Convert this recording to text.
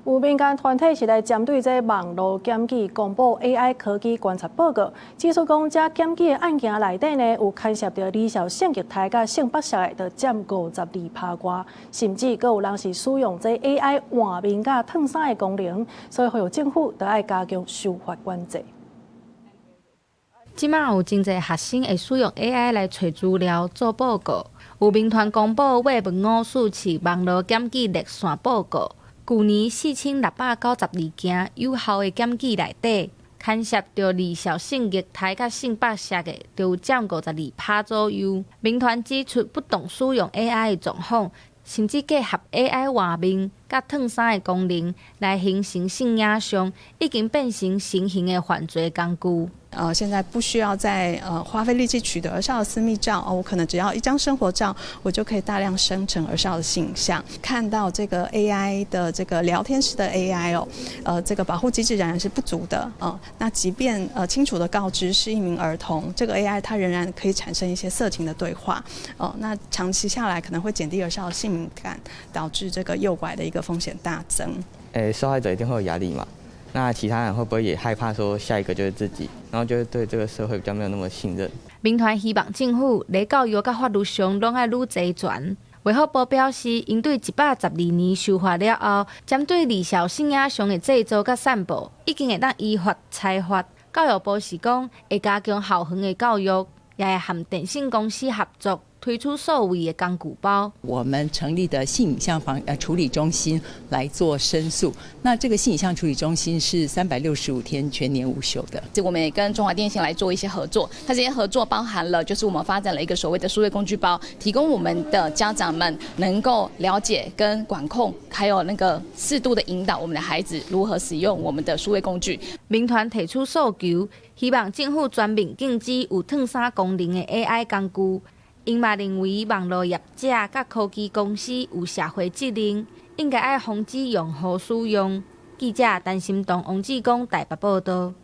有民間團體是來針對這網路檢舉公布 AI 科技觀察報告，指出講這檢舉的案件內底呢，有牽涉著兒少性虐待佮性剝削的，就佔52趴外，甚至閣有人是使用這 AI 換面佮褪衫的功能，所以呼籲政府著愛加強修法管制。這馬有真濟學生會使用 AI 來揣資料做報告，有民團公布 Web 547網路檢舉熱線報告。舊年4692件有效的檢舉內底，牽涉著兒少性虐待佮性剝削的，就有佔52趴左右。民團指出，不當使用 AI 的狀況，甚至結合 AI 換面佮褪衫的功能來形成性影像，已經變成新型的犯罪工具。現在不需要再花費力氣取得兒少的私密照哦，我可能只要一張生活照，我就可以大量生成兒少的性影像。看到這個 AI 的這個聊天室的 AI 哦，這個保護機制仍然是不足的哦。那即便清楚的告知是一名兒童，這個 AI 它仍然可以產生一些色情的對話哦。那長期下來可能會減低兒少的性敏感，導致這個誘拐的一個風險大增。受害者一定會有壓力嘛？那其他人會不會也害怕說下一個就是自己，然後就會對這個社會比較沒有那麼信任？民團希望政府佇教育佮法律上攏愛愈齊全。衛福部表示，𪜶對112年修法了後，針對兒少性影像的製作佮散布，已經會當依法裁罰。教育部是講會加強校園的教育，也會和電信公司合作，推出數位的工具包。我們成立的性影像防處理中心來做申訴。那這個性影像處理中心是365天全年無休的。這我們也跟中華電信來做一些合作。它這些合作包含了，就是我們發展了一個所謂的數位工具包，提供我們的家長們能夠了解跟管控，還有那個適度的引導我們的孩子如何使用我們的數位工具。民團提出訴求，希望政府全面禁止有褪衫功能的 AI 工具。𪜶嘛認為網路業者佮科技公司有社會責任，應該愛防止用戶使用。記者陳心東、王志剛台北報導。